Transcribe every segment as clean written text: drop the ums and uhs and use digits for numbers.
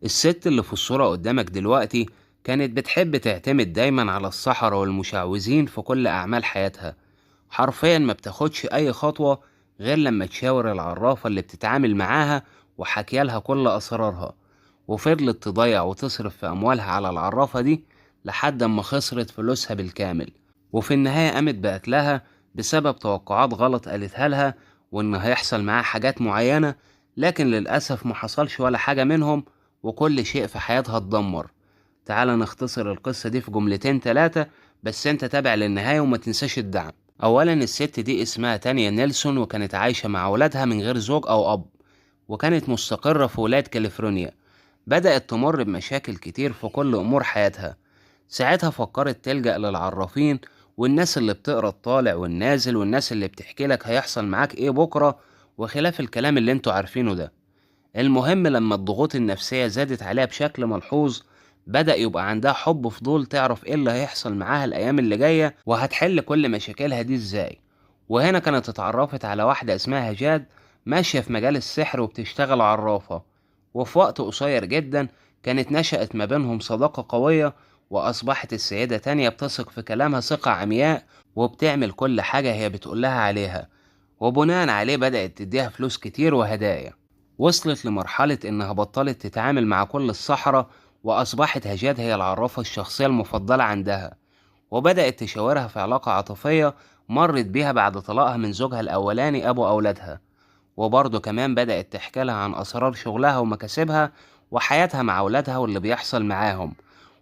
الست اللي في الصورة قدامك دلوقتي كانت بتحب تعتمد دايما على السحرة والمشعوذين في كل أعمال حياتها. حرفيا ما بتاخدش أي خطوة غير لما تشاور العرافة اللي بتتعامل معاها وحكي لها كل أسرارها، وفضلت تضيع وتصرف في أموالها على العرافة دي لحد ما خسرت فلوسها بالكامل، وفي النهاية قامت بقتلها بسبب توقعات غلط قالتها لها وإن هيحصل معاها حاجات معينة، لكن للأسف ما حصلش ولا حاجة منهم وكل شيء في حياتها اتدمر. تعال نختصر القصة دي في جملتين تلاتة، بس انت تابع للنهاية وما تنساش الدعم. أولا، الست دي اسمها تانيا نيلسون، وكانت عايشة مع أولادها من غير زوج أو أب، وكانت مستقرة في ولاية كاليفورنيا. بدأت تمر بمشاكل كتير في كل أمور حياتها. ساعتها فكرت تلجأ للعرافين والناس اللي بتقرأ الطالع والنازل والناس اللي بتحكي لك هيحصل معاك ايه بكرة وخلاف الكلام اللي انتوا عارفينه ده. المهم لما الضغوط النفسية زادت عليها بشكل ملحوظ، بدأ يبقى عندها حب فضول تعرف ايه اللي هيحصل معاها الأيام اللي جاية وهتحل كل مشاكلها دي ازاي. وهنا كانت اتعرفت على واحدة اسمها جاد، ماشية في مجال السحر وبتشتغل عرافة، وفي وقت قصير جدا كانت نشأت ما بينهم صداقة قوية، وأصبحت السيدة تانية بتثق في كلامها ثقة عمياء وبتعمل كل حاجة هي بتقولها عليها، وبناء عليه بدأت تديها فلوس كتير وهدايا. وصلت لمرحلة إنها بطلت تتعامل مع كل السحرة، وأصبحت هجاد هي العرافة الشخصية المفضلة عندها، وبدأت تشاورها في علاقة عاطفية مرت بيها بعد طلاقها من زوجها الأولاني أبو أولادها، وبرضه كمان بدأت تحكي لها عن أسرار شغلها ومكاسبها وحياتها مع أولادها واللي بيحصل معاهم.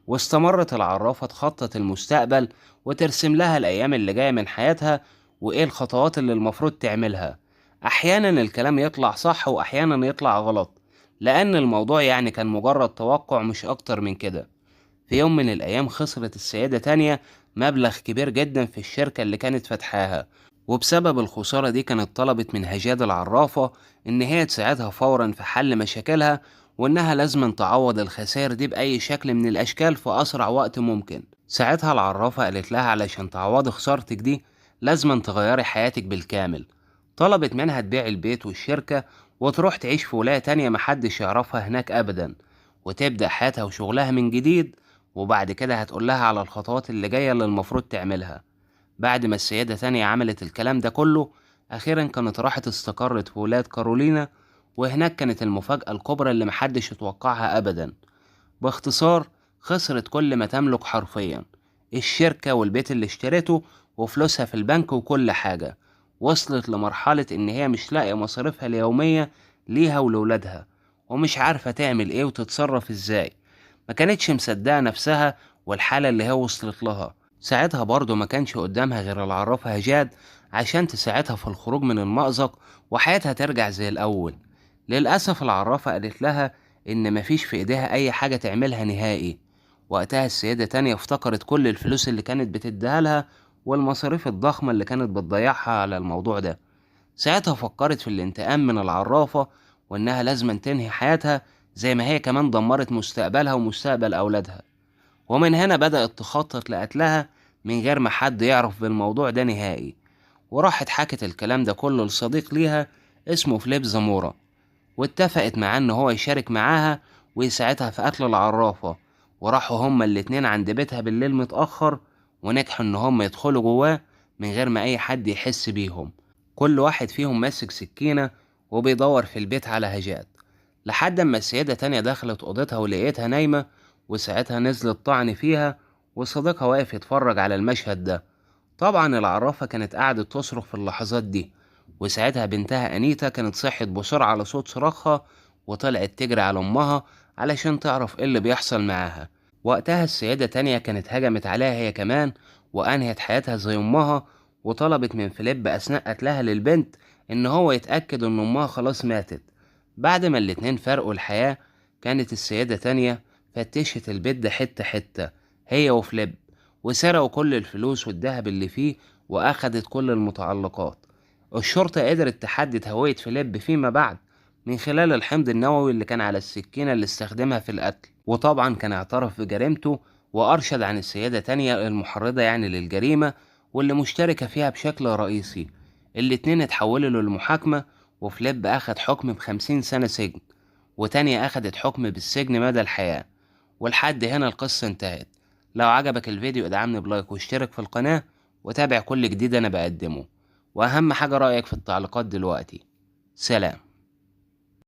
واستمرت العرافة تخطط المستقبل وترسم لها الأيام اللي جاية من حياتها وإيه الخطوات اللي المفروض تعملها. أحيانا الكلام يطلع صح وأحيانا يطلع غلط، لأن الموضوع يعني كان مجرد توقع مش أكتر من كده. في يوم من الأيام خسرت السيدة تانية مبلغ كبير جدا في الشركة اللي كانت فاتحاها، وبسبب الخسارة دي كانت طلبت من هجاد العرافة إن هي تساعدها فورا في حل مشاكلها، وإنها لازم تعوض الخسائر دي بأي شكل من الأشكال في أسرع وقت ممكن. ساعتها العرافة قالت لها علشان تعوضي خسارتك دي لازم تغيري حياتك بالكامل. طلبت منها تبيع البيت والشركة وتروح تعيش في ولاية تانية محدش يعرفها هناك أبدا، وتبدأ حياتها وشغلها من جديد، وبعد كده هتقول لها على الخطوات اللي جاية اللي المفروض تعملها. بعد ما السيدة تانية عملت الكلام ده كله، أخيرا كانت راحت استقرت في ولاية كارولينا، وهناك كانت المفاجأة الكبرى اللي محدش يتوقعها أبدا. باختصار خسرت كل ما تملك حرفيا، الشركة والبيت اللي اشترته وفلوسها في البنك وكل حاجة. وصلت لمرحلة إن هي مش لاقية مصاريفها اليومية ليها ولولادها، ومش عارفة تعمل إيه وتتصرف إزاي. ما كانتش مصدقة نفسها والحالة اللي هي وصلت لها. ساعتها برضه ما كانش قدامها غير العرافة هجاد عشان تساعدها في الخروج من المأزق وحياتها ترجع زي الأول. للأسف العرافة قالت لها إن مفيش في إيديها أي حاجة تعملها نهائي. وقتها السيدة تانية افتكرت كل الفلوس اللي كانت بتديها لها والمصاريف الضخمة اللي كانت بتضيعها على الموضوع ده. ساعتها فكرت في الانتقام من العرافة وإنها لازم تنهي حياتها زي ما هي كمان دمرت مستقبلها ومستقبل أولادها. ومن هنا بدأت تخطط لقتلها من غير ما حد يعرف بالموضوع ده نهائي. وراحت حكت الكلام ده كله لصديق ليها اسمه فليب زامورا، واتفقت معاه ان هو يشارك معاها ويساعدها في قتل العرافة. وراحوا هما الاتنين عند بيتها بالليل متأخر، ونجحوا ان هما يدخلوا جواه من غير ما اي حد يحس بيهم. كل واحد فيهم ماسك سكينة وبيدور في البيت على هجاد، لحد اما السيدة تانية دخلت اوضتها ولقيتها نايمة، وساعتها نزلت طعن فيها وصديقها واقف يتفرج على المشهد ده. طبعا العرافة كانت قاعدة تصرخ في اللحظات دي، وساعتها بنتها أنيتا كانت صحت بسرعة على صوت صراخها وطلعت تجري على أمها علشان تعرف إيه اللي بيحصل معاها. وقتها السيدة تانية كانت هجمت عليها هي كمان وأنهت حياتها زي أمها، وطلبت من فيليب أثناء قتلها للبنت إن هو يتأكد إن أمها خلاص ماتت. بعد ما الاتنين فارقوا الحياة، كانت السيدة تانية فتشت البيت ده حتة حتة هي وفليب، وسرقوا كل الفلوس والذهب اللي فيه وأخدت كل المتعلقات. الشرطة قدرت تحدد هوية فيليب فيما بعد من خلال الحمض النووي اللي كان على السكينة اللي استخدمها في القتل، وطبعا كان اعترف بجريمته وأرشد عن السيدة تانية المحرضة يعني للجريمة واللي مشتركة فيها بشكل رئيسي. الاتنين اتحولوا للمحاكمة، وفليب أخد حكم ب50 سنة سجن. وتانية أخدت حكم بالسجن مدى الحياة. ولحد هنا القصة انتهت. لو عجبك الفيديو ادعمني ب like واشترك في القناة وتابع كل جديد أنا بقدمه، وأهم حاجة رأيك في التعليقات دلوقتي. سلام.